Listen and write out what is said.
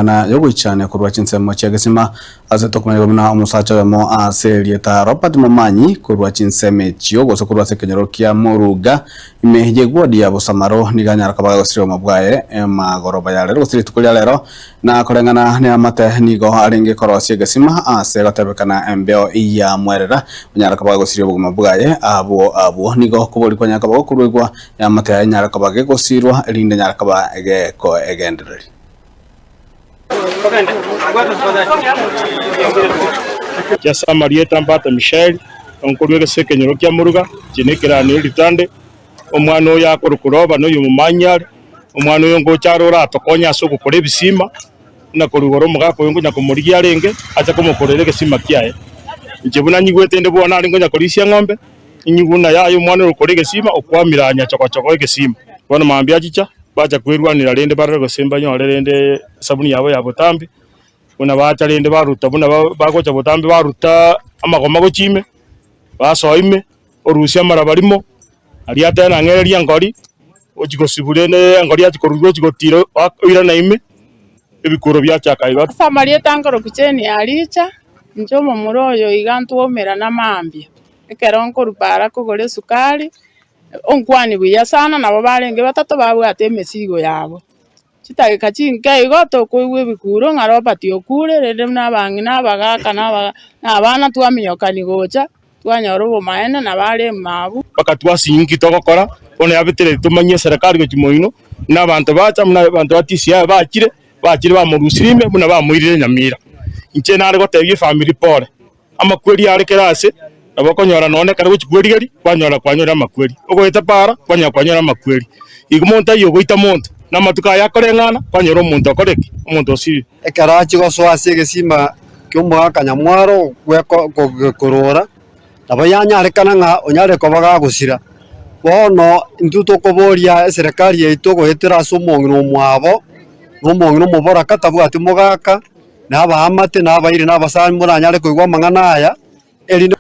Amang'ana y'ogoichania korwa chinsemo chia gesima ase tokomanyigwa buna omosacha oyomo ase erieta Robert Momanyi korwa chinsemo echio gose korwa ase ekenyoro kia Moruga ime y'eward ya Bosamaro nigo anyara koba gagosiria obogima bwaye emagoroba ya rero gose rituko ria rero na koreng'ana neamate nigo arenge korosia egesima ase gotebekana embeo yamwerera onyara koba gagosiria obogima bwaye abwo abwo nigo kobori kwanyara koba gokoruegwa eamate yaye enyare koba gegosirwa erinde enyare koba gekoegendereria. Ase amarieta Mbata Mishaeli, onkorwa egese ekenyoro kia Moruga, inche nekerani eritande, omwana oyo akorokwa Roba na oyomomanyi are, omwana oyo ngocha are oratokonye ase ogokora ebisima, buna korwa igoro omogaka oyo nkonya komorigia arenge, ache komokorera egesima kiaye. Inche buna nyigwete inde bono are nkonya korisia eng'ombe, inyigwe buna yaya omwana oyo okora egesima, okwamire anya chogo chogo egesima. Bono mambia achicha. Bacha kwerwanera rende barore gose mbanyore rende esabuni yabo ya botambe, buna bacha rende baruta buna bagocha botambe baruta amagoma gochia ime, basoa ime, orusia amaraba rimo, aria ateba nang'ererie engori, ochia gosibwa rende engori yachia korurwa ochia gotira oirana ime, ebikuro biachaka igo. Ase amarieta nkorokwa Jane Aricha, inche omomura oyo iga ntwomerana mambia, ekero nkorwa para kogora esukari. Onkwanie buya sana, nabo barenge batato babwate emesigo yabo. Chidakika chinke igo tokoigwa ebikuro ng'a Robert okure, rende buna abang'ina, abagaka na aba na abana twaminyokani gocha, twanyora obomaene nabo are emabu. Mpaka twasinyi nki togokora, bono yabetereire tomanyie eserekari gochia moino, buna abanto bacha, buna abanto ba DCI bachire, bachire bamorusirie ime buna bamoirire Nyamira. Inche nare gotebia efamiri pore. Amakweri are kera aase, nabo okonyora nonya ekero gochia kwerigeria, kwanyora kwanyorire amakweri. Ogoeta para, kwanyora kwanyora amakweri. Igo monto ayio ogoita monto, na amatuko aya akoreng'ana, kwanyora omonto okore ki? Omonto osirire. Ekero achia gosoa ase egesima ki'omogaka nyamwaro bw'ekorora, nabo yanyarekana ng'a onyare koba gagosira. Bono intwe tokoboria eserekari yaito goetera ase omong'ina omwabo, na omong'ina omoboraka tabwati mogaka, na abaamate, na abairi, na abasani moranyare koigwa amang'ana aya, erinde.